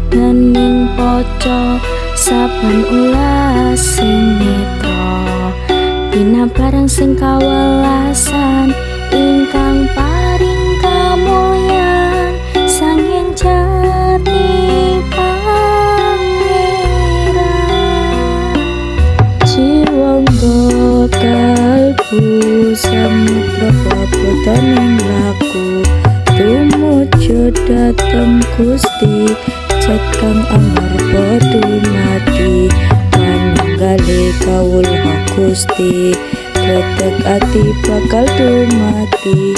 Senadaning poco saben ulasing netra, binabareng sing kawelasan ingkang paring kamulyan Sang Hyang Jati Pangeran. Ciwangga kalbu samudra pabotaning laku tumuju dhateng Gusti, Zat kang amarpa dumadi, manunggale kawula Gusti, kreteg ati bakal dumadi.